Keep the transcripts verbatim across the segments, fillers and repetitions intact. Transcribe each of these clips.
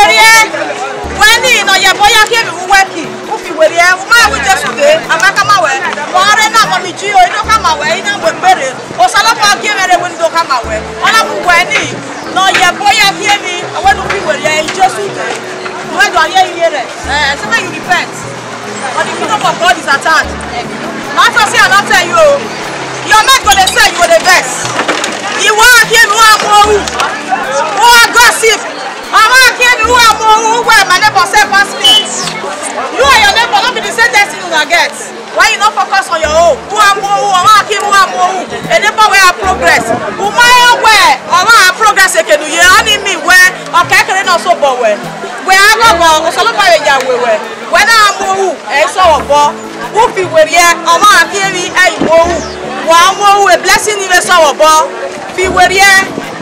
Wẹ ni nọ ye ẹbọ ya khian emwi vbe uwu ẹki, u fi werriẹ, u ma wẹ Jesu dee, a ma khama wẹ, mẹ ọre na mọ mi ji o, I do khama wẹ, I na mu egbe rre, Osanobua gie mwẹ rre wẹ ne I do khama wẹ, ọ na mu wẹ ni nọ ye ẹbọ ya khian emwi, ọ wẹ ne u fi werriẹ, Jesu dee, u wẹ do a ye iyẹn rẹ, eh, sẹ mẹ you repent. But the kingdom of God is at hand. Not to say I not tell you, oh. Your mate go dey sell, you go dey vex. You want him, you want more. Who are gossip? I want him, you want more. Who where my neighbor sell pass me? You and your neighbor not be the same destiny una get. Why you not focus on your own? Who are more? Who are him? Who are more? A neighbor where I progress. Who my own where? Or I progress? Ekenu ye only me where? Okay, can not so but where? Where I go, go. Osanobua ya where where? Wẹ na mu ru, ẹ i sẹ ọvbọ, u fi werriẹ, ọmwa khian emwi, ẹ i mu ru, wa mu ru, e blessing ni vbe sẹ ọvbọ, fi werriẹ,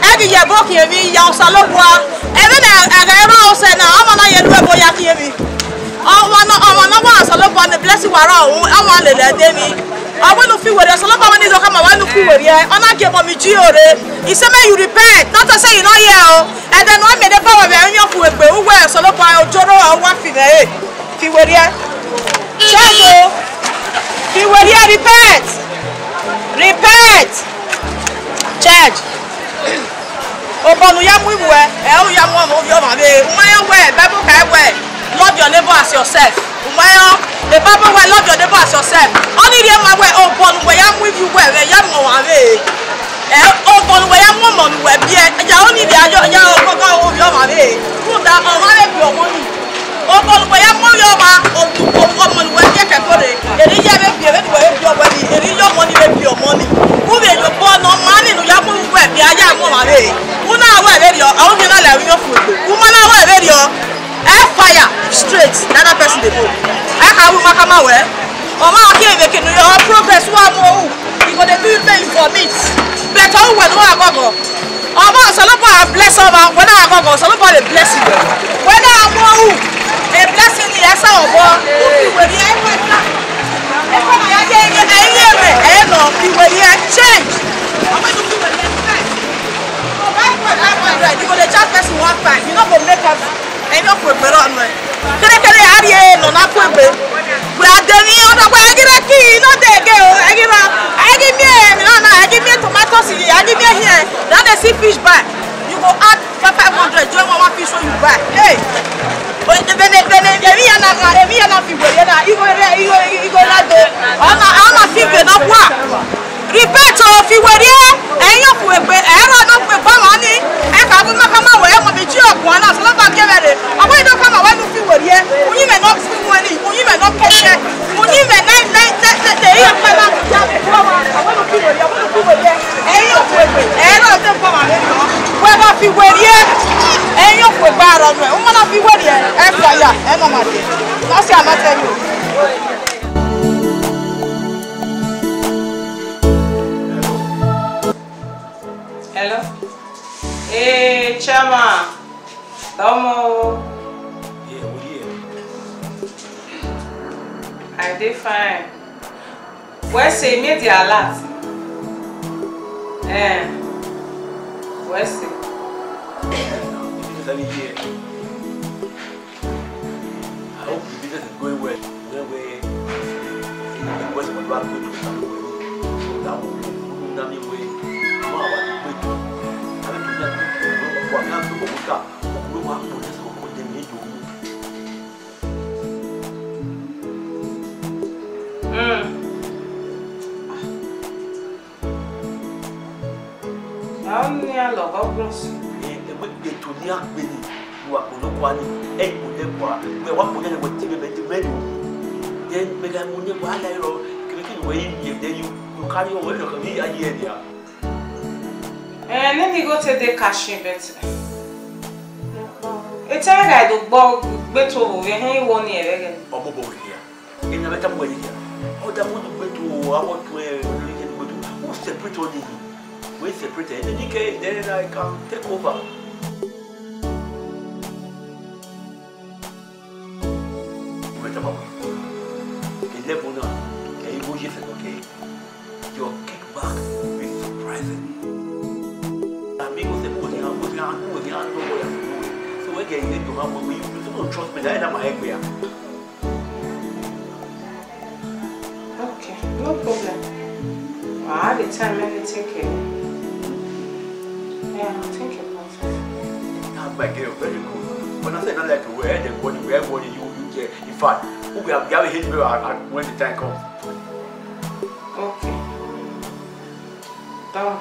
ẹ ghi ye ẹbọ khian emwi ya Osanobua, ẹmwẹ ne a gha rrọọ sẹ na, ọmwa na ye ru ẹbọ ya khian emwi. Ọmwa nọ, ọmwa nọ wa Osanobua ne blessing wa rrọọ, ọmwa lele ẹdẹ emwi. Ọ wẹ ne u fi werriẹ, Osanobua wẹ ne I do khama wẹ ne u fi werriẹ, ọ na gie mọ mi ji ore. I say make you repent, not to say you no hear o. Ẹdẹ ne ọ miẹn neighbor wẹ vbe emwi ọfumwegbe, uwẹ Osanobua ojoro ọre uwa fi mwẹ re. Fi werriẹ. Church o. Fi werriẹ, repent. Repent. Church. Obọ ne u ya mu ivbuẹ, ẹ u ya mu ọmwa ovbi ọmwa vbe. U ma rẹn wẹ, Bible khare wẹ, love your neighbor as yourself. U ma rẹn, the Bible wẹ, love your neighbor as yourself. Ọnii rhie ma wẹ, obọ ne uwẹ ya mu ivbi uwẹ vbe ya mu ọmwa vbe. Ẹ, obọ ne uwẹ ya mu ọmọ ne uwẹ biẹ, ya ọnii rhie ya, ya ọgọgọ ovbi ọmwa vbe. Rhunmwuda ọmwa vbe biẹ ọmọ nii. Obọ ne uwẹ ya mu ovbi ọmwa, o-, o-, ọmọ ne uwẹ biẹ kẹkẹ rre, eri ya vbe biẹ vbene uwẹ vbe biẹ ọmọ nii, eri ya ọmọ nii vbe biẹ ọmọ nii. U vbe ye obọ ne ọmwa nii ne u ya mu uwẹ biẹ, a ya mu ọmwa vbe. U na wẹ vberriọ, a u khian na la emwi ọfumwegbe. U ma na wẹ vberriọ, ẹ fire straight, the other person dey go. Ẹ ka ru ma khama wẹ. Ọmwa khian vbe kene ọ progress wa mu ohu, he go dey do you make you vomit. But ọ wẹ ne u gha gọgọ. Ọmwa Osanobua bless ọmwa, wẹ na gha gọgọ, Osanobua dey bless you. Wẹ na mu ohu, a blessing ni ẹ sa ọvbọ. U fi werriẹ, ẹ wẹ na. Ẹ wẹ na ya ye, ẹ ye, ẹ ye, ẹ nọ, fi werriẹ, change. Ọmwa do fi werriẹ, change. Five hundred, five hundred, you go dey charge person one five, you no go make am. Emwi ọfumwegbe rrọọ nuẹn. Kẹrẹkẹrẹ a rhie nọ na ku egbe. Wẹ a de emwi ọdọ wẹ a ghi rre ki, I no dey again o, a ghi rra, a ghi miẹn emwi na na, a ghi miẹn tomatoes, a ghi miẹn hiẹn, then they see fish buy. You go add five, five hundred join one, one fish wey you buy. Hey! O, vbene, vbene, emwi ya na gha, emwi ya na fi werriẹ na, igho rre, igho, igho na do. Ọ na, ọ na fi gbe nọ kua. Repent o, fi werriẹ, ẹ i yan ọfumwegbe, ẹ i rrọọ ne ọ kpe egbe ọmwa nii, ẹ ka gu ima khama wẹ, ẹ mọ vbe ji ọguan na, Osanobua gie mwẹ rre, ọ wẹ I do khama wẹ ne u fi werriẹ, uyinmwẹ ne ọ gu iwẹn nii, uyinmwẹ ne ọ kẹkẹ, uyinmwẹ ne, ne, ne, ne, ne, I ya kpẹ na, ya, ọ wẹ ne u fi werriẹ, ọ wẹ ne u fi werriẹ, ẹ i yan ọfumwegbe, ẹ i rrọọ ne ọ kpe egbe ọmwa vbe nọ, wẹ gha fi werriẹ, ẹ i yan ọfumwegbe a rrọọ nuẹn, u ma na fi werriẹ, ẹ fire, ẹ nọ ma rrie, ne ọ sia ma tẹ yu. Hello. Hey, Chama. Come on. Yeah, we here. I dey fine. Where say me dey alert? Eh. Where say? Let me hear. I hope the business is going well. Well, well. What's my black people? That will be that me way. No, I want to wait. I will do that. I will do that. Mm. Ọnii a lọghọ gbọn sẹ. Ẹ, ẹgbẹgbẹ eto ne a gbe ni, ne uwa kpolo kua ni, ẹ i kpolo ẹkua, wẹ wa kpolo ẹre wẹ te mẹ mẹ te mẹ do. Then mẹ gha mu ne wa la rọ, kevbe kevbe wẹ i ye, then you, you carry on, wẹ lọkọ ni a ye ẹre a. Eh, nene igho te de cashin, but etẹn gha do gbọ gbe to vbe hẹn iwọ ni ẹvẹghẹ. Ọmọ bọ wẹ hia. Ena vbe tama uwẹ ni hia. Ọ da mu gbe to, awọ tuẹ, ọ ni ye gbe to. Who separate all this? We separate, and then he can, then I can take over. Uwẹ tama uwẹ. Ke level na, ke igho ye fẹ nọ ke. Your kickback will be surprising. Amigos, se puede, puede, puede, puede, puede. So, Wẹ ghe ne do ma mo mi, you don't trust me, that na my egbe ya. Okay, no problem. I have the time, let me think. Yeah, I'll think about it. Ah, my girl, very good. But I say not like we had the money, we have money, you, you get. In fact, we have, we have a hit where I, I, when the time comes. Okay. Done.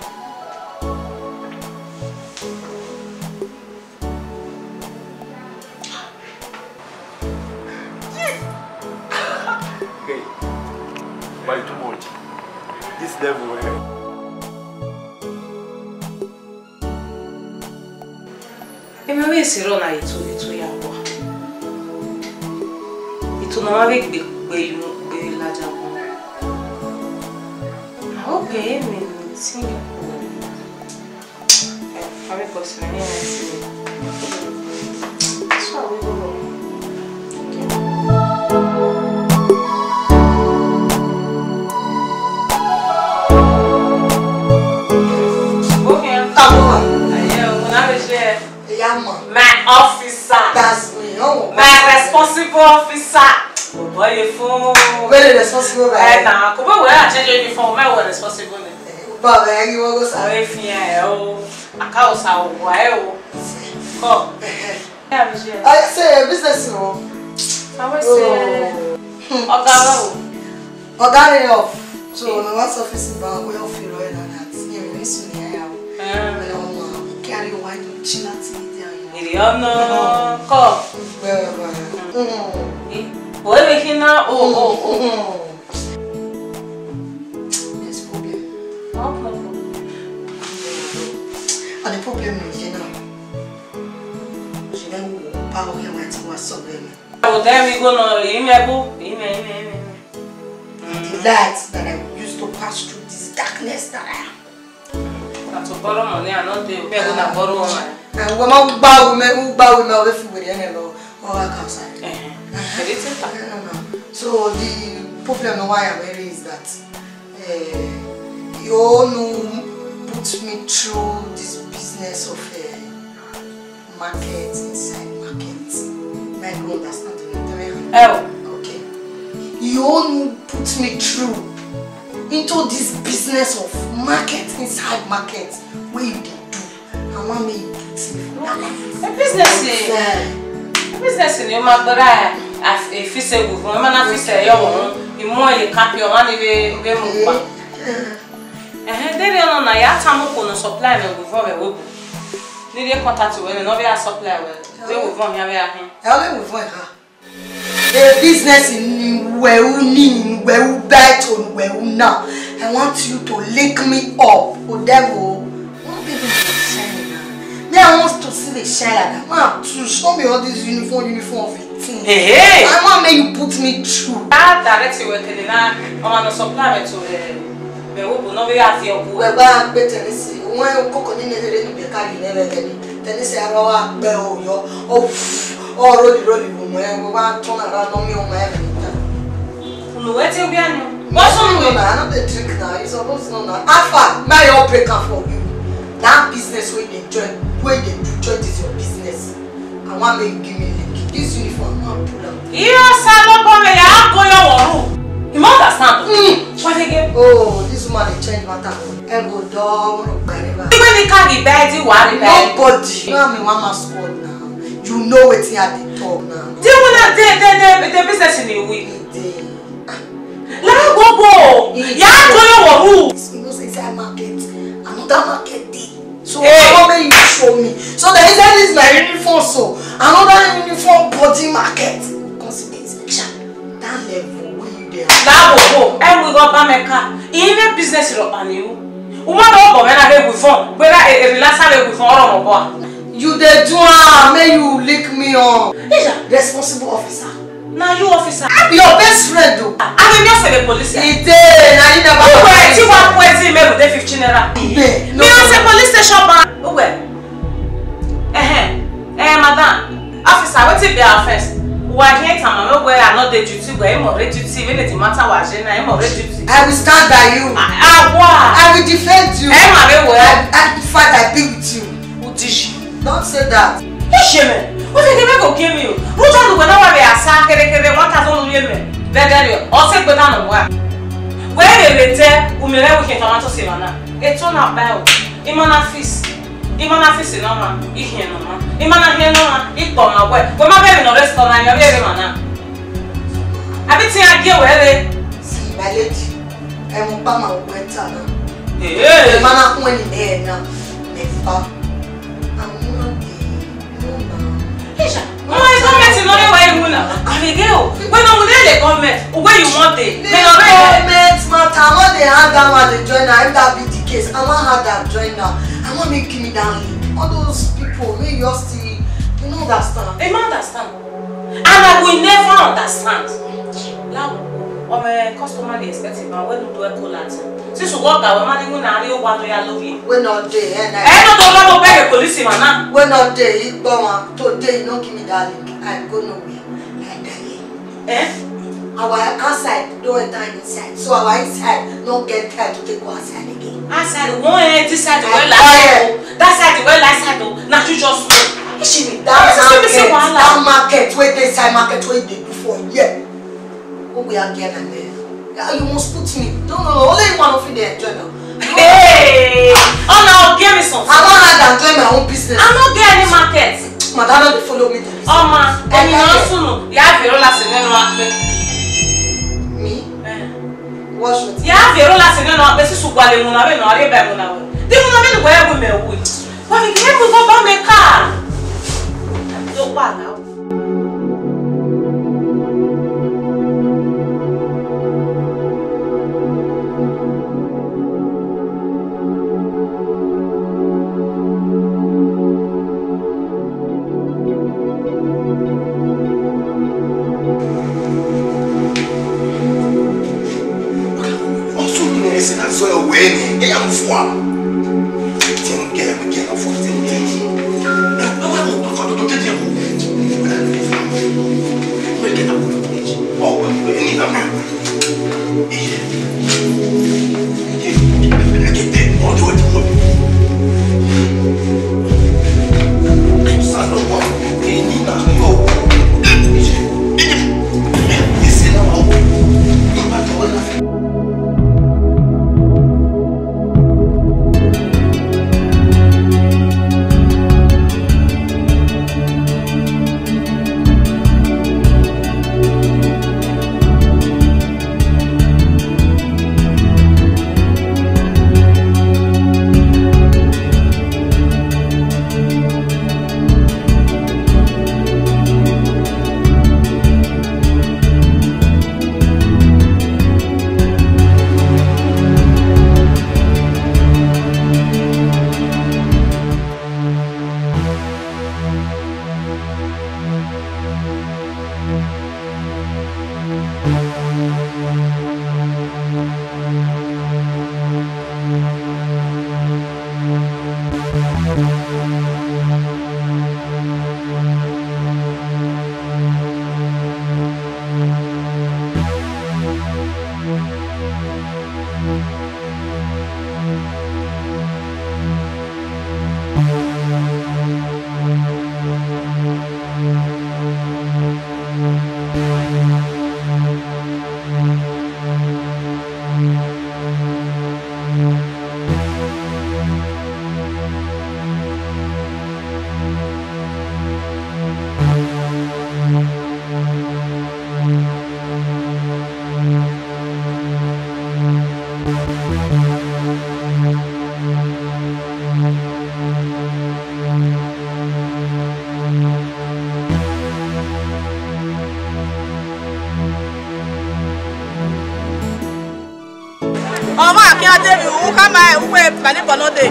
Hey, why you too much? This level, eh? Emwi ọvbehe sẹ rrọọ na, eto, eto ya wa. Eto ne ọ ma vbe gbe, gbe, gbe ladian agbọn. I hope ẹ i re emwi ne I think o. Eh, I hope it's not here. So I will go. Okay. Come on. Aye, o, na be share. Yeah, man. My officer. That's me. Oh, my responsible officer. Boy, you fool. Very responsible, eh, right? Na, ko be we a change uniform, me we responsible ni. Eh, but where you go, sir? We fi e o. Aka o sa o wa e o. Ko. Yeah, me share. I say business o. I will say. Oh. Hmm. Oga wa o. Oga lay off. So, na one office ba we off iro na that. Yeah, we soon ya ya. Eh. Well, um, carry wine to chill at the day. Iri ọnọ kọ. Well, well. Mm. Eh, o ebe khin na, o, o, o. Mm. There's problem. What problem? And the problem is, you know, she never power him right to what's up with me. O de mi go no, ime bu, ime, ime, ime, ime. The light that I used to pass through this darkness that I am. Na to borrow money, I no dey. Me go na borrow one. Eh, we ma gba we me, we gba we me, we fi we dey na lo. Oh, I can say. Eh. Everything. No, no, no. So the problem why I'm here is that, eh, you all know put me through this business of, eh, market, inside market. Make you understand the matter. Oh. Okay. You all put me through into this business of market, inside market, where you dey do. I want me put me for that life. A business, eh? A business ni o ma gbera, a fi se gu fun, ma na fi se yo won. Imu e kapi o ma ni ve, ve mu pa. Eh. Ẹhẹn, deghẹ ọnọna ya tama okhuo ne ọ supply mwẹ vbe evbavbavo. Ne I rhie contact ruẹ nẹ, ne ọ vbe a supply ruẹ, vbe evbavbavo hia vbe a hin. Ẹ, ọ vbe evbavbavo hia. The business ni wẹ u ni, ni wẹ u ba ẹto, ni wẹ u na. I want you to link me up. Odẹ vbo? One baby dey shine now. Me, I want to see the shine like that. Man, to show me all this uniform, uniform of a thing. Hey, hey. I want make you put me through. That direct you were telling her, I want to supply me to the Mẹ wo bu ne ọ vbe gha viọ gu. Wẹ gba gbe Tẹnisi, wọn koko ni ne rere ni bẹka yi nẹ vbe ẹghẹ ni. Tẹnisi aro wa gbe oyọ, ọ, ọ roli roli bu mẹ, wẹ wa tọn na ra nọ miẹn ọmọ ẹvbo ta. Unu wẹ te wia ni. What's wrong with? Na, I no dey drink na, you suppose know na. Alpha, may I break am for you. That business wey you dey join, wey you dey do, join this your business. I want make you give me link. This uniform, I want pull am. Iya Osanobọ, me ya go your room. You must understand. Mm. What again? Oh, this woman dey change matter. Ẹ go do, mo gba re ba. Even the car, the bed, the worry, bed. Nobody. You know me, one man squad now. You know wetin I dey talk now. The one that dey, dey, dey, the business in the week. Dey. Let me go, go. Yes. Ya go your room. You know say inside market, another market dey. So, hey, I want make you show me. So there is, that is my uniform. So another uniform body market. Come see the inspection. That level where you dey. That go go. Ẹ wo, go ba mẹ ka. Even business rọ pa ni o. Woman no go me na he with phone. But na e relax, na he with phone, ọrọ mọ bọ. You dey do am, make you lick me up. He's a responsible officer. Na you officer. I be your best friend o. I be just a police. He dey, na you never. Who were, ti wa poison me with the fifteen naira? Me, no. Me as a police station boy. Who were? Eh, eh, madam. Officer, wetin be our offense? Wa here time, me where I no dey duty, where him already duty, when the matter was in, him already duty. I will stand by you. Ah, ah, wa. I will defend you. Eh, ma, me where? I, I, in fact, I be with you. Who teach you? Don't say that. Who shame me? Wẹ ghe mẹ ghe ogie emwi o. Rhunmwuda ne uwẹ na wa vbe a sa kherhe kherhe one thousand unu ye mẹ vbe ẹdẹrriọ, ọ sẹ egbe na ne ọ wa. Wẹ vbe vbe te, u miẹn mwẹ wẹ khian tomato se emwa na. Eto na ba o. Ima na fisi. Ima na fisi ne ọmwa, I khian ne ọmwa. Ima na khian ne ọmwa, I kpọ ọmwa wẹ. Wẹ ma vbe emwi ne ọ rre sẹ na, I miẹn vbe emwa na. Abi te iran gie wẹ rre? See, my lady, ẹmwẹ ọkpa ma wẹ ta na. Hey. Ẹ ma na khuẹn ni nẹ na, mẹ fa. Àwọn ọmọ dé, no na. Isha, why government no dey why you na? Abege o, when no dey the government, where you want dey? They no dey. Government matter, I wan dey add that one, dey join am, if that be the case, I wan add am join am. I wan make give me that link. All those people, make you all still, you no understand. I no understand. And I will never understand. Lawo, ọmọ customer dey expect him man, when you do a call at him. Since you work that, man, you na ri owa no ya love him. We no dey, eh, na. Eh, no, no, no, no, beg a police man na. We no dey, he go on. Today, you no give me that link. I go nowhere. I tell you. Eh? Our outside, don't enter inside. So our inside, no get time to take go outside again. Outside, one end, this side, I well, quiet. That side, well, that side, oh. Now you just know. Ishimi, that market, that market, where they side market, where they do for here. Who we are getting there? Yeah, you must put me. No, no, no. Only one of you dey enjoy now. Hey! Oh, now give me something. I don't have to enjoy my own business. I no get any market. Madam, no dey follow me. Ọmọ, èmi náà sùn nù. Ìyá àfẹ́rọ́ la sì nínú apẹ. Me? Eh. Wash with. Ìyá àfẹ́rọ́ la sì nínú apẹ, sísù gbalẹ̀ mu náà, bẹ́ẹ̀ náà, ayé bẹ́ẹ̀ mu náà wẹ̀. Tí mo náà mi nìkan ẹ̀ wù mí ẹ̀ wù. Wọ́n fi kí ẹ̀ mú kó bá mi ká. Ló pa àná. Ọmwa khian de vbe uwu khama uwu Evanibọnọ de,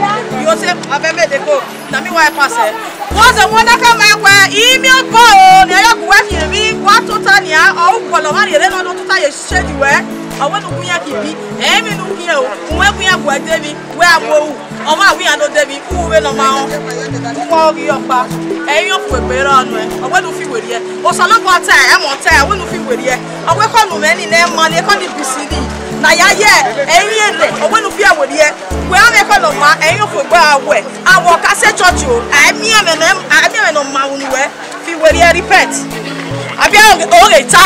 yo se avbe mede ko, na mi wa pasẹ. Wọ zẹ wọn na khama ẹkhuẹ, imiọkọ o, ne a ya gu wẹ khian emwi, wa tota nian, ọ u guọlọ ọmwa rhie rre nọ, ne ọ tota ye shedi wẹ, ọ wẹ ne u gu iran khian emwi, ẹ i mwẹ ne u khian o, u wẹ gu iran guẹ de emwi, wẹ a mu ohu. Ọmwa wẹ iran do de vbe ikun vbene ọ ma rẹn, uwa ọghe ọkpa, ẹ i rẹn ofuegbe rrọọ nuẹn, ọ wẹ ne u fi werriẹ. Osanobua ta ẹmwẹ ọta, ọ wẹ ne u fi werriẹ. Ọ wẹ ekhọe ne u mwẹ ni ne ẹ ma ni, ekhọe ni bisiri, ne a ya ye, ẹ i rẹn rre, ọ wẹ ne u fi werriẹ. Wẹ a mwẹ ekhọe ne ọ ma, ẹ i rẹn ofuegbe a wẹ, a wẹ ọ ka sẹ church o, a i miẹn ẹmwẹ ne, a i miẹn ẹmwẹ ne ọ ma unu wẹ, fi Wẹ rhie repent. Abi oghe, oghe ta.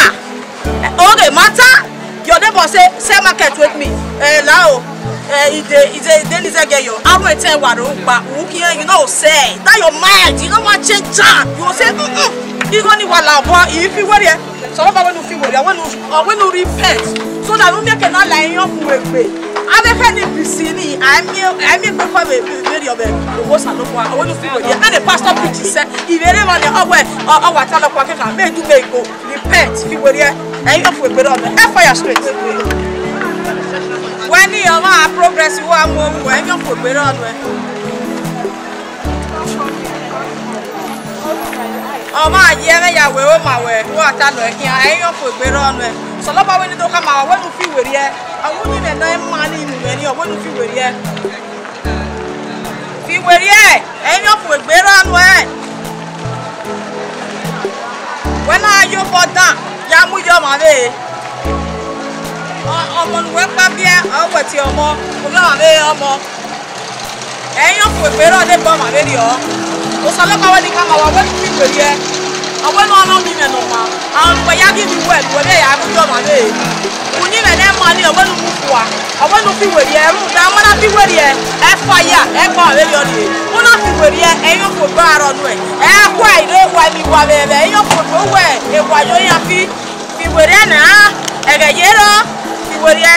Oghe ma ta. Your neighbor say, "Sell market with me." Eh, lao. Eh, ide, ide, ide ni zẹgiẹ yọ. Aro etẹn wa ro gba. Who care? You know, say that your mind. You don't want change am. You say, "Mm-mm." Igho ni wa la obọ, ifi wẹrriẹ. Sọlọ ba wẹ ne u fi wẹrriẹ, wẹ ne u, wẹ ne u repent. So that u miẹn ke na la iran fu egbe. Avbe khẹ ni bisi ni, a miẹn, a miẹn egbe kọ vbe, vbe, vbe rriọ vbe owa Osanobua, wẹ ne u fi wẹrriẹ. Ẹn, pastor preach sẹ, ivbe rre emwa ni, ọ wẹ, ọ, ọ wa ta lọ kua kẹkan, mẹ du mẹ igbo. Repent, fi wẹrriẹ, ẹ i yan fu egbe rrọọ nuẹ. Ẹ fire straight. Wẹ ne ọmwa progress wa mu owu, ẹ i yan fu egbe rrọọ nuẹ. Ọmwa ye ẹmwẹ ya wẹ oma wẹ, wa ta lọ khian, ẹ i yan fu egbe rrọọ nuẹ. Sọlọ ba wẹ ne do khama, wẹ ne u fi wẹrriẹ. Ọmwa ni nẹ nọ ma ni inu mwẹ ni, wẹ ne u fi wẹrriẹ. Fi wẹrriẹ, ẹ i yan fu egbe rrọọ nuẹ. Wẹ na ya obọ dan, ya mu ye ọmwa vbe. Ọ-, ọmọ ne uwẹ kpa biẹ, ọ wẹ tie ọmọ, ovbi ọmwa vbe ọmọ. Ẹ i yan fu egbe rrọọ ne egbe ọmwa vberriọ. Osanobua wẹ ne I khama wa, wẹ ne u fi wẹrriẹ. Ọ wẹ ne ọ nọ uyinmwẹ ne ọ maa. Ọmwa ne uwẹ ya ghi vbe uwẹ, ne uwẹ vbe ya mu ye ọmwa vbe. Uyinmwẹ ne ẹ maa ni, ọ wẹ ne u mu fua. Ọ wẹ ne u fi wẹrriẹ, rhunmwuda, ọ ma na fi wẹrriẹ, ẹ fire, ẹ gbe ọmwa vberriọ rrie. U na fi wẹrriẹ, ẹ i yan fu egbe rrọọ nuẹ. Ẹ khue ire wa ni wa vbe ẹmwẹ, ẹ i yan fu egbe uwẹ, ewa yo iran fi. Fi wẹrriẹ na, ẹghẹ ye rrọọ, fi wẹrriẹ,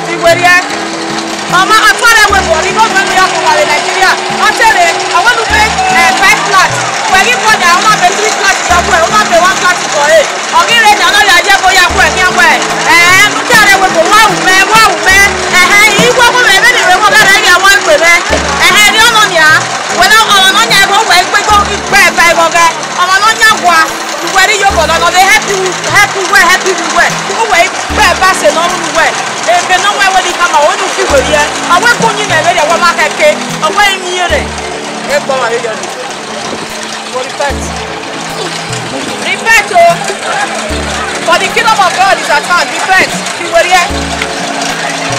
fi wẹrriẹ. Ọ ma, ọ tuarre wẹ vbọ, igho nuẹ ne ya khuọnmwa vbe Nigeria. Ọ te rre, ọ wẹ ne u be, eh, five flat. Wẹ ghi kọ nia, u na be three flat, ọ wẹ, u na be one flat kọ re. Ọ ghi rre nia, ọ na ya ye ẹgo ya khuẹ khian wẹ, eh, u tuarre wẹ vbọ, wa ru mẹ, wa ru mẹ. Ẹhẹn, I wẹ ọmọ mwẹ, vbene I wẹ ọmọ mwẹ, rẹ ghi a wa gbe mwẹ. Ẹhẹn, erriọ nọ nia. Wẹ na, ọmwa ne ọ yan ẹghẹ, wẹ gbe igho, gbe ẹba igho ghẹ. Ọmwa ne ọ yan wa. Uwẹ rhie iyobọ nọ, nọ vbe help you, help uwẹ, help uwẹ. Uwẹ i gbe ẹba sẹ ne ọ rhurhu uwẹ. Ebe ne ọ wẹ wẹ ne I khama, wẹ ne u fi wẹrriẹ. Ọ wẹ ke uyinmwẹ vberriọ, ọ wẹ ma khẹke. Ọ wẹ I miẹn rẹ. Egbe ọmwa vberriọ ni. Go repent. Repent o. For the kingdom of God is at hand. Repent. Fi wẹrriẹ.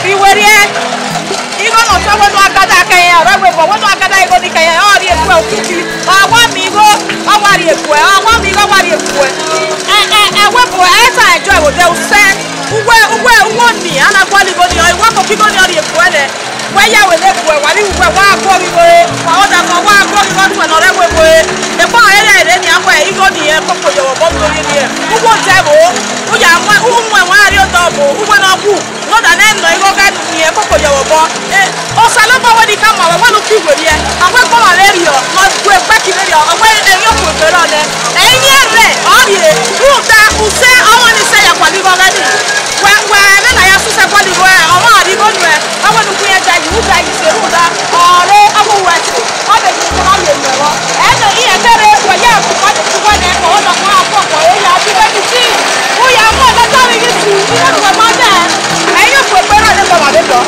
Fi wẹrriẹ. Igho ne ọ sẹ wẹ ne u a gada kẹ irẹn, ọ rre wẹ vbọ, wẹ ne u a gada igho ni kẹ irẹn, ọ rhie kue okiki. Ọ wa miẹn igho, ọ wa rhie kue, ọ wa miẹn igho, ọ wa rhie kue. Ẹ, ẹ, ẹ, wẹ bu, ẹ sa enjoy vbe odẹ usẹ. Uwẹ, uwẹ, uwẹ ni, a na gualọ igho ni, ọ, uwẹ koko igho ni ọ rhie kue nẹ. Wẹ ya wẹ ne kue, wa rhie uwẹ, wa guọghọ igho re. Wa ọdafẹn, wa guọghọ igho tuẹ ne ọ rre wẹ igho re. Ekpa ọre rẹ rẹ nian wẹ, igho ni ẹ koko ye vbe obọ vbe orhiọn ni ẹ. Uwẹ odẹ vbo, u ya mu, u mu ẹwaẹn rrie odọ vbo, uwẹ ne ọ wu. Nọda ne nọ igho gha nu miẹn koko ye vbe obọ. Eh, Osanobua wẹ ne I khama wẹ, wẹ ne u fi wẹrriẹ, a wẹ gbe ọmwa vberriọ, ne ọ gu egbe ki vberriọ, ọ wẹ emwi okhuo egbe rrọọ nẹ. Ẹ i miẹn rẹ, ọ rhie, rhunmwuda, usẹ, ọmwa ni sẹ ya gualọ igho ọghẹ ni. Wẹ, wẹ, vbene a ya sẹ usẹ gualọ igho, ọmwa a rhie igho nuẹ, ọ wẹ ne u gu iran da yi, u da yi sẹ rhunmwuda, ọ rre, ọ wẹ uwẹ ẹse, ọ vbe yi ukpọn na ye nuẹ vbọ. Ẹ nọ, iran kẹrẹ, wẹ ya ẹkpo kpa ni tughu ẹnẹ, ọ na kpa akpọ kpọ, e ya bi vbe ni si, u ya mu ẹmwata vbe ghi su, igho nuẹ ma dẹ, ẹ i yan fu egbe rrọọ ne egbe ọmwa vberriọ.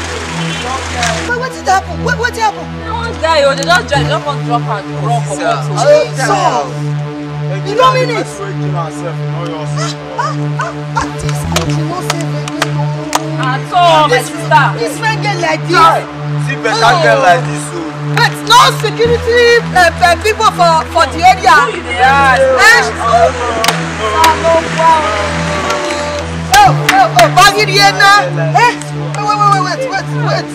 Wait, wetin dey happen? Wait, wetin happen? Na one guy o, they just drive, just come drop am, run comot. Jesus! You know mean it? Ah, ah, ah, this country no save again o. At all, my sister. This fine girl like this. See better girl like this o. But no security, uh, uh, people for, for the area. Who you dey ask? Eh? Oh, oh, oh, baggy here now. Eh? Wait, wait, wait, wait, wait, wait.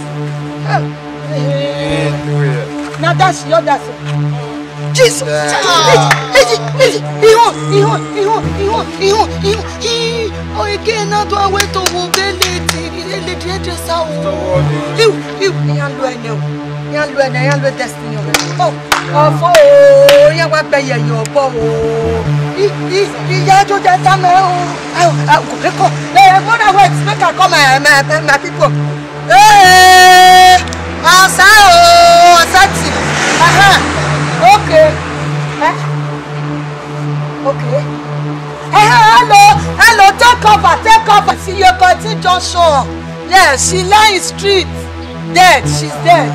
Eh. Now that's your, that's Jesus! Ihun, ihun, ihun. Ih, oh, again, now do I wait to go, they lady, they lady, they dress out. Iu, iu, iyan lu ẹnẹ o. Iyan lu ẹnẹ, iyan lu destiny o. Oh, ọfọ o, iyan wa gbẹ yẹyẹ ọbọ o. I, i, iya jo jẹ ta mẹ o. Ayo, ayo, go, go. Eh, go that way, make I call my, my, my, my people. Hey, Osa o, Osa ti. Aha. Okay. Eh? Okay. Eh, hello, hello, take over, take over. See you, Koiti Junction. Yes, she lie in street. Dead, she's dead.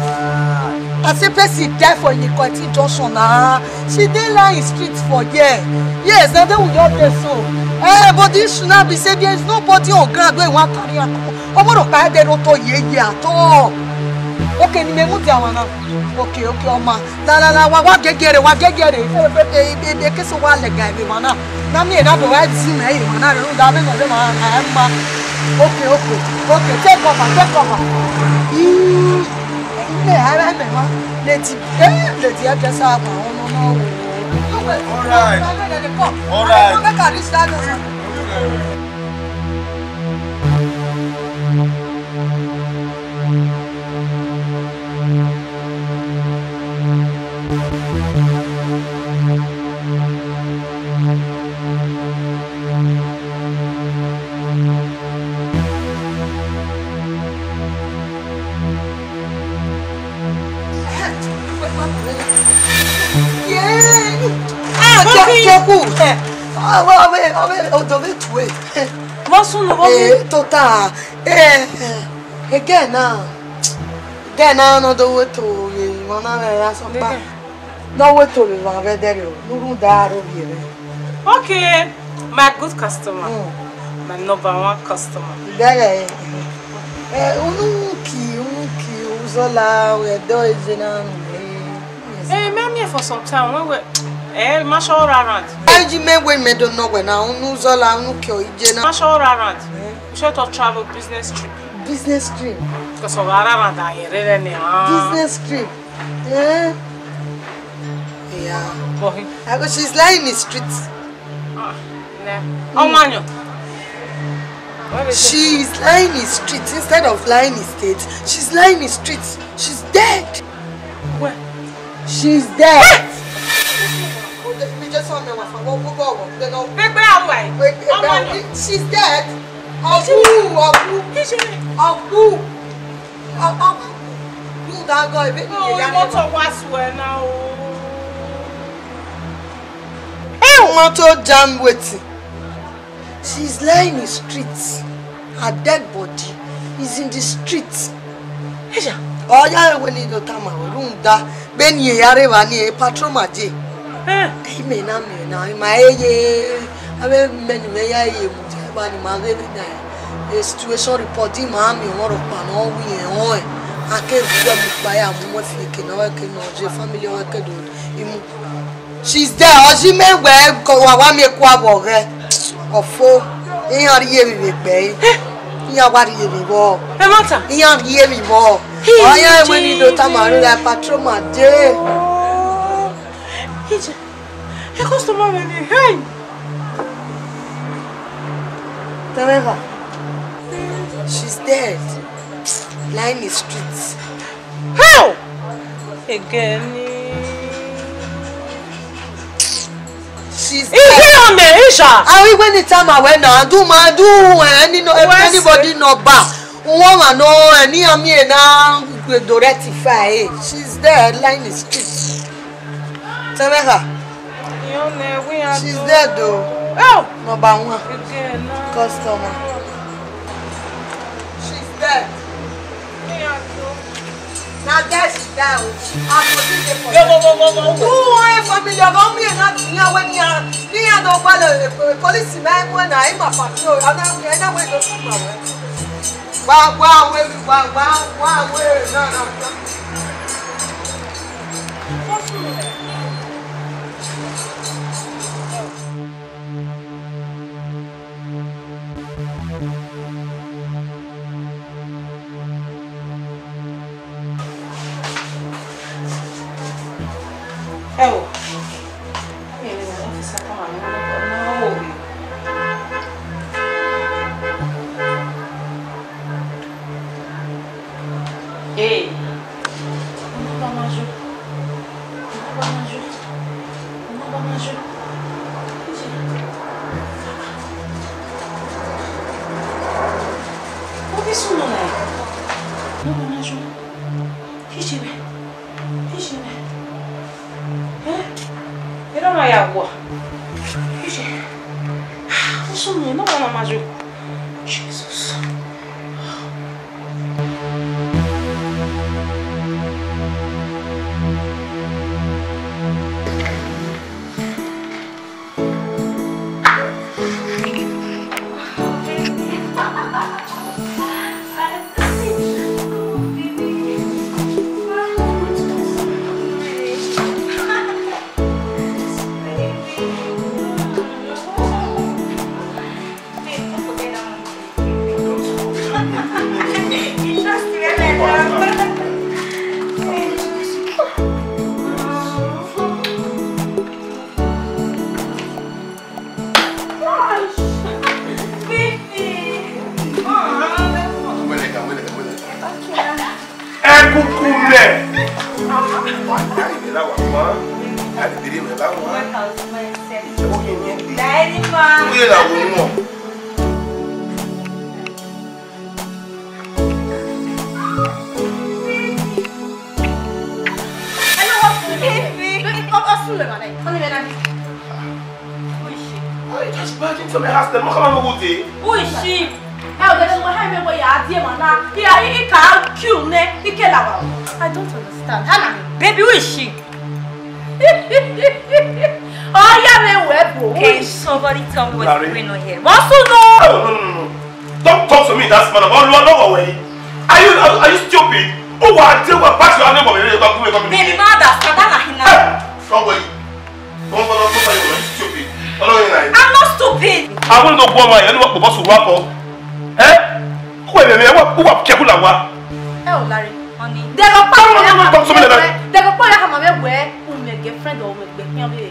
I say person die for Inikoti junction na. She dey line street for here. Yes, na dey we just dey so. Eh, but the issue now be say there is nobody on ground wey wan carry am come. Ọmọ rẹ ọkpa ẹdẹ ro to yeye at all. Okay, ni mẹ mu dia wa na. Okay, okay, ọma. La, la, la, wa, wa gẹgẹre, wa gẹgẹre. Eh, eh, eh, eh, eh, kese wa lẹga ẹvbe emwa na. Na miẹn na do wa zi mẹ emwa na rhunmwuda vbene ọ ma, ma, ma. Okay, okay, okay, take over, take over. Ii, mẹ, a, a, mẹ ma. Lady, eh, lady, I just have my own, no, no. All right. All right. Make I reach that door. Yeah. Ah, Toku. Eh, ọvbe, ọvbe, ọvbe, odọ vbe tue. Vbọ sunu vbọ? Eh, tota. Eh, eh, girl na, girl na ne ọ do wẹ to vbe emwa na vbe asọkpa. Ne ọ wẹ to vbe emwa vbe ẹdẹrriọ, ne u rhunmwuda aro vbiẹ mwẹ. Okay, my good customer, mm, my number one customer. Bẹghe, eh, unu ki, unu ki, uzọla, ẹdẹ ọre na, eh. Eh, mẹ miẹn for some time, wẹ wẹ, eh, ma sure around. Ẹji mẹ wẹ mẹ do nọ wẹ na, unu uzọla, unu ki ọ ije na. Ma sure around. Eh. We should talk travel business trip. Business trip. Because of Arara that you really need, ah. Business trip. Eh? Yeah. Boy. I go, she's lying in the street. Ah, nah. Mm. Oh, man, you. She is lying in street instead of lying in state. She's lying in street. She's dead. Where? She's dead. What? She's dead. Ọgbu, ọgbu, ọgbu. Ọ, ọ, you da go, ebe ni ya. Mọtọ wa suẹ na o. Hey, mọtọ jam wetin? She's lying in street. Her dead body is in the street. Eya. Ọ ya wẹ ne I do tama wẹ, rhunmwuda, vbene I ya rre evba ni, patrol ma je. Eh. Imẹ na miẹn na, ima he ye, avbe mẹ ne imẹ ya ye mu dia evba ni ma ghe vbe na, eh, situation report, ima miẹn ọmwa rhọkpa ne ọ wi ẹnrẹn, a ke ru ẹmwẹ ukpa ya mu ẹfe eke ne ọ ke nọ ye family ọ ke do imu. She's there. Ọ zẹ mẹ wẹ kọ wa wa miẹn kua vbe ọghẹ. Ọfo, iran rhie emwi vbe egbe ẹre. Iran wa rhie emwi vbọ. Ẹmwata. Iran rhie emwi vbọ. Ọ ya wẹ ne I do tama wẹ patrol ma je. Ije, e customer mwẹ ni, hey! Tẹmwẹ kha. She's dead. Lying in streets. How? Egeni. She's dead. Iye ọmọ Aisha. Awi wẹ ne I tama wẹ na, do ma do, eh, any no, anybody no ba. Wọ́n wà nọ, eh, ni ami na do rectify, eh. She's dead, lying in street. Tell her. She's dead though. Oh. Number one. Customer. She's dead. Na there she die o. Who want family of me and not near when you are near the police man when I am a patrol. And I went to my way. Wá, wá, wé mi, wá, wá, wá, wé, no, no, no. Ẹ wo, ẹ wo, ọfisa kan wà ní ọmọ náà wò mí. Ee, ọmọ bá máa yọ, ọmọ bá máa yọ, ọmọ bá máa yọ. Ó bí sùn lọ rẹ̀, ọmọ bá máa yọ. Kí ṣe bẹ́ẹ̀? Kí ṣe bẹ́ẹ̀? Ẹ́, ẹ lọ́nà ya wà. Kí ṣe? Ó sùn mí, ọmọ bá máa yọ. Jesus. Wa, a rhie mwẹ la wa, wa. A rhie mwẹ la wa. Welcome to my set. Ẹ wo ye mwẹ. Dai ni ma. Wo ye la wo mọ. Hello, what's your name? Baby. What's your name? Who is she? Why you just barge into my house? Then come on, go there. Who is she? Ẹ o, dẹdẹ wẹ ha mẹ wẹ ya die ma na. Iya, i ka kill nẹ, i ke la wa. I don't understand. Hana. Baby, who is she? Oh, yeah, me we bo. Can somebody tell me what's going on here? What's going on? No, no, no, no. Don't talk to me in that manner. Are you, are you stupid? Who are they? What part you are? Baby, ma understand that na hina. Don't worry. Don't, don't, don't, don't, don't, stupid. Don't worry, like. I'm not stupid. I want to go my. I know what boss will work for. Eh? Who are they? Who are careful of what? Ẹ o, Larry. Honey. Dẹghẹ ọkpa ya hama mẹ wẹ, dẹghẹ ọkpa ya hama mẹ wẹ, u mẹ girlfriend or u mẹ gbẹkhian vbe.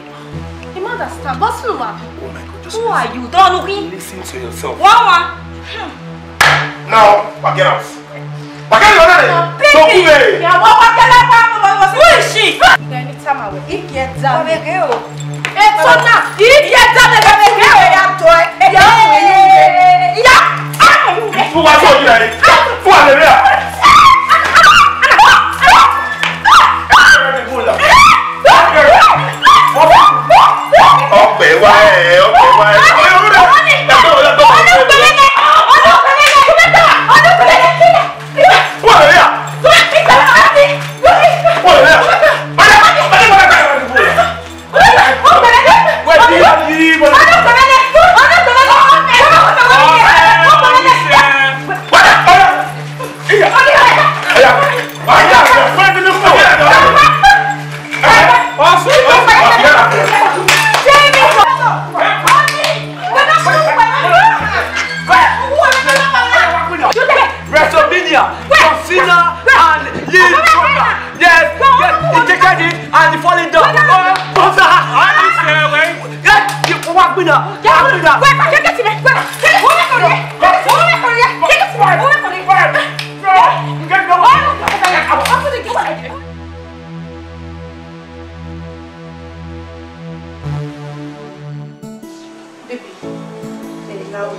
You understand? Boss, no ma. Oh my God, just listen. Who are you? Don't look in. Listen to yourself. What, what? Now, back it out. Back it out. No, baby. Don't move it. Yeah, what, what, what, what, what, what, who is she? Then you tell me, if you tell me. Etona, iye da me da me ke ya to e. Ya, ya. Fún wa sọ yìí rẹ. Fún wa lè rí à. Ọpẹ wa ẹ, ọpẹ wa ẹ. Fún wa lè rí à. Fún wa lè rí à. Wrestlemania, John Cena and Lee Yes, yes, he kicked it and he falling down. Oh, Bosa! Yes, you walk me now. Walk me now. Baby, baby, now.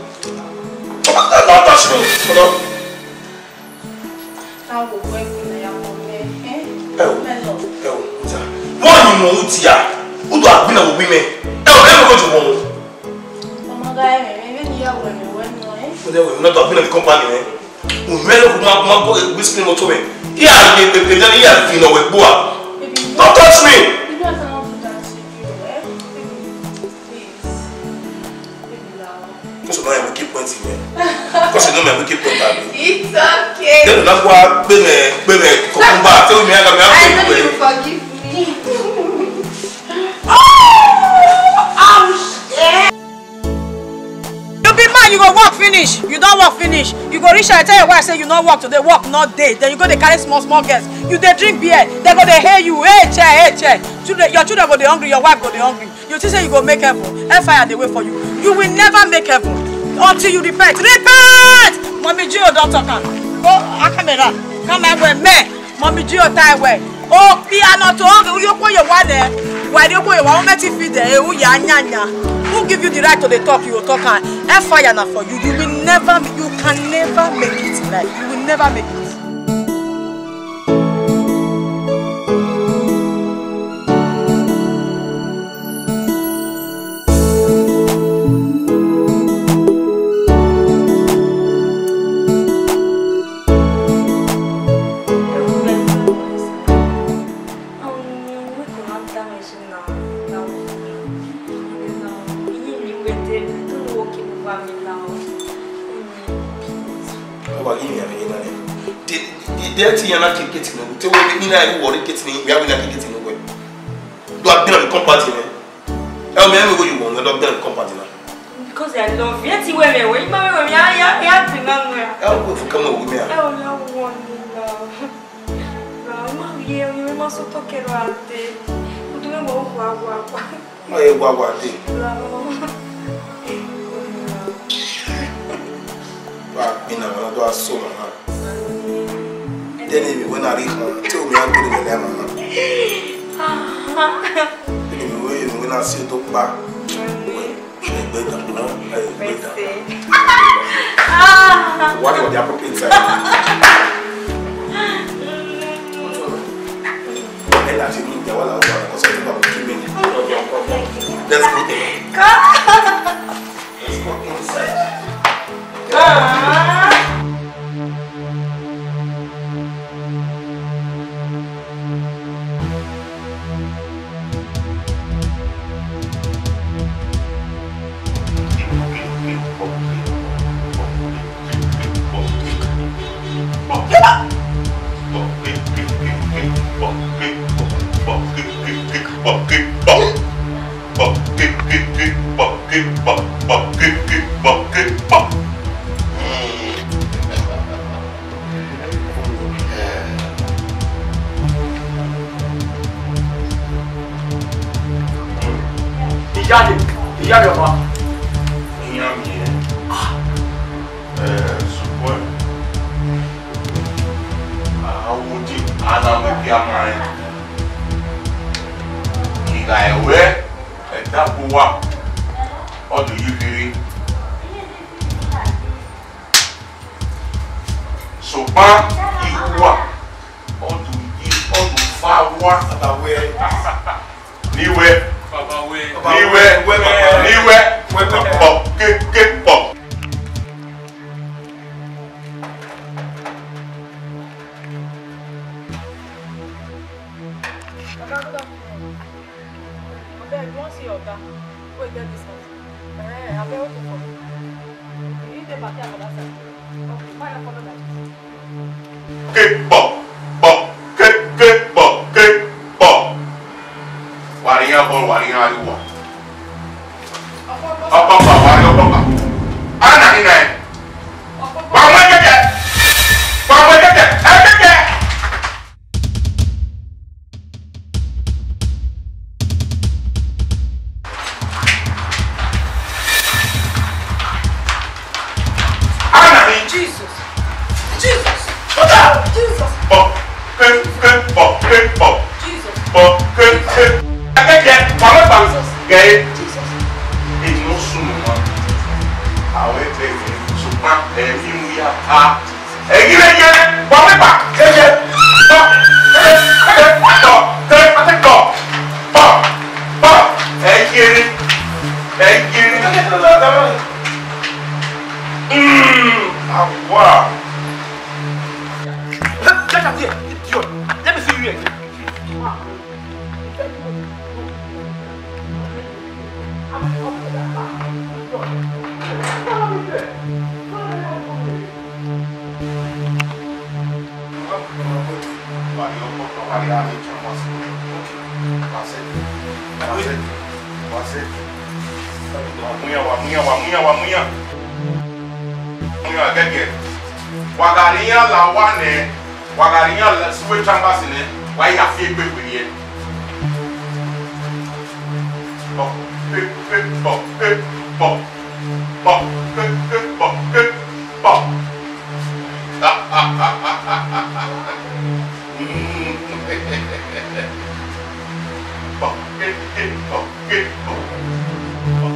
Don't touch me. Hold on. Ẹ wo, ẹ wo, Uta. Vbọ ni mọ Uta? Udu agbọn na wo gbe mẹ. Ẹ wo, ẹ wo ko ju wọn. Ọmọ ga ẹmwẹ, ẹmwẹ vbene iyawo ẹmwẹ wẹ nọ, ẹ? Mo de wẹ, mo na do agbọn na vbe company mẹ. Mo mẹ lo ma ma go whisper moto mẹ. Iya, e, e, e, iya fi nọ wẹ gbo a. Don't touch me. Baby, I cannot do that to you, eh? Baby, please. Baby, love. Because you know my weak point in here. Because you know my weak point, abi? It's okay. Then you not go out, pay me, pay me, cucumber. Tell me, I got me. I know you forgive me. Oh, ouch. Yeah. You be man, you go work finish. You don't work finish. You go reach out, tell your wife say you no work today, work no day. Then you go dey carry small small girls. You dey drink beer. They go dey hail you. Hey, chair, hey, chair. Children, your children go dey hungry. Your wife go dey hungry. You think say you go make heaven? Hellfire dey wait for you. You will never make heaven until you repent. Repent! Mommy Gio don talk am. Go, a camera. Come my way, me. Mommy Gio tie way. Oh, piano to hungry. You go your one there. Why do you go your one? Met if there. Who ya nya nya? Who give you the right to dey talk? You go talk am. Hellfire na for you. You will never, you can never make it in life. You will never make it. Wa ghi miẹn vbe na nẹ. De, de, de, te iran na ke gate nọ, te wẹ ne I na ru wẹ ọre gate ni, wẹ a wẹ na ke gate nọ wẹ. Do a gbẹn vbe compound nẹ. Ẹ o, mẹ, mẹ wẹ you want, do a gbẹn vbe compound na. Because I love you. Ẹ ti wẹ mẹ wẹ, ima mẹ wẹ, ya, ya, ya gbẹn na nọ ya. Ẹ o, wẹ fo kẹ mẹ wẹ mẹ a. Ẹ o, ya wọ ni la. La, ma ye, ye ma so to kẹ la te. Udu mẹ wọ wa, wa, wa. Ọ ye wa wa te. Wa gbinna mwa na do a so mwa na. Then if you wanna read mwa, tell me I'm going to the mwa na. Inu wẹ, inu wẹ na si do kpa. Wẹ, ẹgbẹ da, ẹgbẹ da. Mercy. Ah. What was the appropriate time? Ẹna ti mu ìjà wà láwọn ọmọ ọsẹ nípa òkú mi. Let's go there. Let's go inside. Ah. Iyale, iyale ọmwa. Iran miẹn. Eh, sokpan, a wo die, a na mu ekia ma rẹn. I gha wẹ ẹdẹ agbọn uwa, ọ do yi kherhe. Sokpan, iwua, ọ do yi, ọ do fa uwa. Baba wẹ. Ni wẹ. Baba wẹ. Ni wẹ. Wẹ, baba. Ni wẹ. Wẹ, baba. Kpọ, ke, ke, kpọ. Oga, good afternoon. Abeg, you wan see your oga? Wey get this house? Eh, abeg, open for me. He dey backyard for that side. Okay, fine, follow that. Ke kpọ, kpọ, ke, ke kpọ, ke kpọ. Wa rhie iran obọ, wa rhie iran rrie uwa. Ọkpọkpa, wa rhie ọkpọkpa. A na ni nẹ. Wa mu ẹkẹkẹ. Wa mu ẹkẹkẹ. Ẹkẹkẹ. Ana mi. Jesus. Jesus. Ọta. Jesus. Bọ, ke, ke, bọ, ke, bọ. Jesus. Bọ, ke, ke. Ẹkẹkẹ, wa mẹ ba. Jesus. Gẹ. Jesus. Èyí ló sùn mọ́. Àwọn ẹgbẹ́ yìí, ṣùgbọ́n ẹ̀mí ń yá a. Ẹ̀yin lè yẹ, wà wẹ́ bà, ẹ yẹ, bọ̀, ẹ, ẹ, bọ̀, ẹ, ẹ, bọ̀, bọ̀, bọ̀, ẹ yẹ ni, ẹ yẹ ni. Mm, awa. Get out here, idiot. Let me see you again. Wa gha rhie iran la owa nẹ, wa gha rhie iran la sweet chambers nẹ, wa ya fi egbe werriẹ. Bọ, pe, pe, bọ, pe, bọ. Bọ, pe, pe, bọ, pe, bọ. Bọ, pe, pe, bọ, pe, bọ.